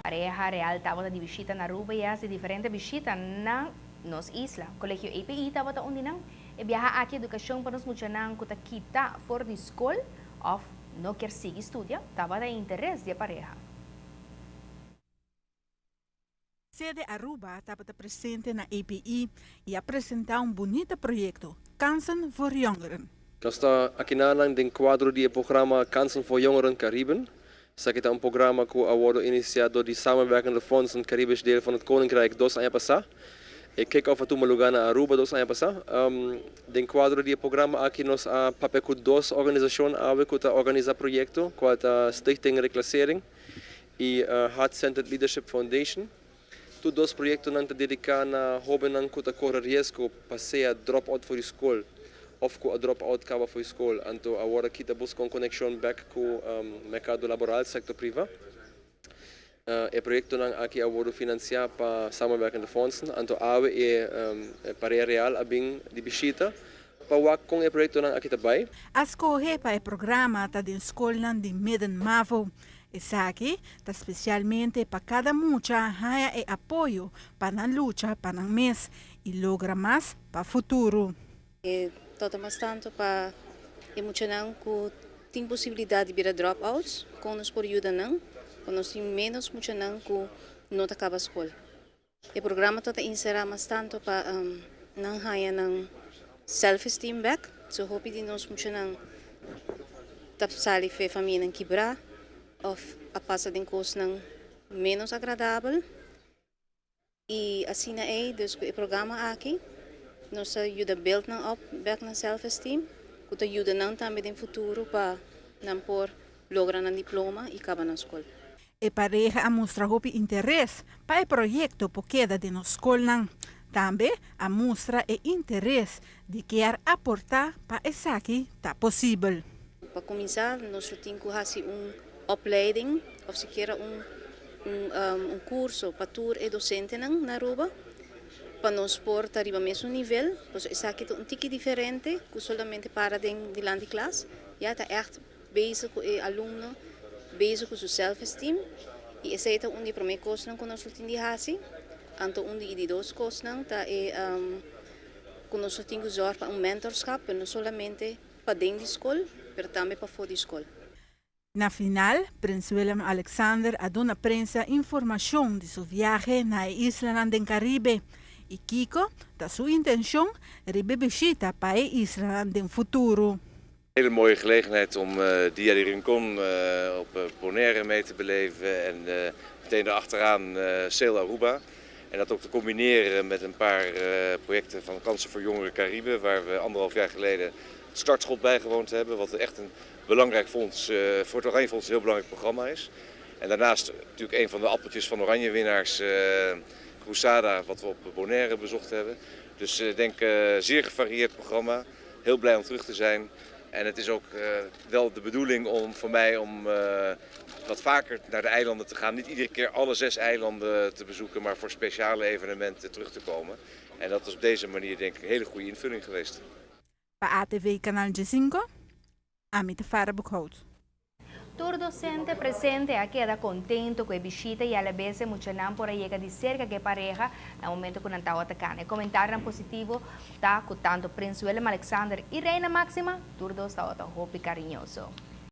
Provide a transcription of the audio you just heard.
Pareha real tabata di bishita na Aruba y a haci diferente bishita na nos isla. Colegio EPI tabata un di nan. E biaha aki educacion pa nos muchanan cu ta kita for di scol of no kier sigui studia tabata interes di e pareha. Sede Aruba tabata presente na EPI y a presenta un bunita proyecto, Kansen voor Jongeren. Nos ta akinanan den cuadro di e programa Kansen voor Jongeren Cariben. Esaki ta un programa cu a wordo inicia door di Samenwerkende Fondsen Caribisch Deel van het Koninkrijk 2 aña pasa. E kick-off a tuma lugar na Aruba 2 aña pasa. Den cuadro di e programa aki nos a papia cu dos organisacion awe cu ta organisa proyecto, cual ta Stichting Reclassering y Heart Centered Leadership Foundation. Tur dos proyectonan ta dedica na hobennan cu ta core riesgo pa sea drop out for di scol of cu a drop out caba for di scol. Anto awor aki ta busca un conexion back cu mercado laboral, sector priva. E proyectonan aki a wordo financia pa Samenwerkende Fondsen. Anto awe e pareha real a bin di bishita pa wak con e proyectonan aki ta bay. A scoge pa e programa ta den scolnan di Midden Mavo. Esaki ta specialmente pa cada mucha haya e apoyo pa nan lucha pa nan mes y logra mas pa futuro. E tabata mas tanto pa e muchanan cu tin posibilidad di bira dropouts, con nos por yuda nan, pa nos tin menos muchanan cu no ta caba scol. E programa ta insera mas tanto pa nan haya nan self-esteem back. So hopi di nos muchanan ta sali for famianan kibra of a pasa den cosnan menos agradabel. Y asina ey, dus e programa aki, nos ta yuda build nan up back nan self-esteem, cu ta yuda nan tambe den futuro pa nan por logra nan diploma y caba na scol. E pareha a mustra hopi interes pa e proyecto por keda den nos scolnan. Tambe a mustra e interes di kier aporta pa esaki ta posibel. Pa cuminsa, nos tin cu haci un opleiding of sikiera un curso pa tur e docentenan na Aruba, pa nos por ta riba mesun nivel, pues esaki ta un tiki diferente cu solamente para den dilanti klas, ya ta echt bezig cu e alumno, bezig cu su self-esteem, y esey ta un di prome cosnan cu nos tin di haci. Anto un di dos cosnan ta e cu nos tin cu zorg pa un mentorschap, pero no solamente pa den di scol, pero tambe pafo di scol. Na final, Prins Willem Alexander a duna prensa informacion di su viahe na isla den Caribe y kico ta su intencion riba bishita pa e isla den futuro. Een hele mooie gelegenheid om Dia di Rincon op Bonaire mee te beleven en meteen daarachteraan Sail Aruba. En dat ook te combineren met een paar projecten van Kansen voor Jongeren Cariben, waar we anderhalf jaar geleden het startschot bijgewoond hebben, wat echt een belangrijk fonds, voor het Oranje Fonds een heel belangrijk programma is. En daarnaast natuurlijk een van de appeltjes van Oranje winnaars, Cruzada, wat we op Bonaire bezocht hebben. Dus ik denk zeer gevarieerd programma. Heel blij om terug te zijn. En het is ook wel de bedoeling voor mij om wat vaker naar de eilanden te gaan. Niet iedere keer alle zes eilanden te bezoeken, maar voor speciale evenementen terug te komen. En dat is op deze manier, denk ik, een hele goede invulling geweest. Pa ATV Canal G5, Amita Farah Boekhout. Tur docente presente a keda contento cu e bishita y alabes muchanan por a yega di cerca cu e pareha na momento cu nan tabata cana. E comentarionan positivo ta cu tanto Prins Willem Alexander y Reina Maxima, tur dos tabata hopi cariñoso.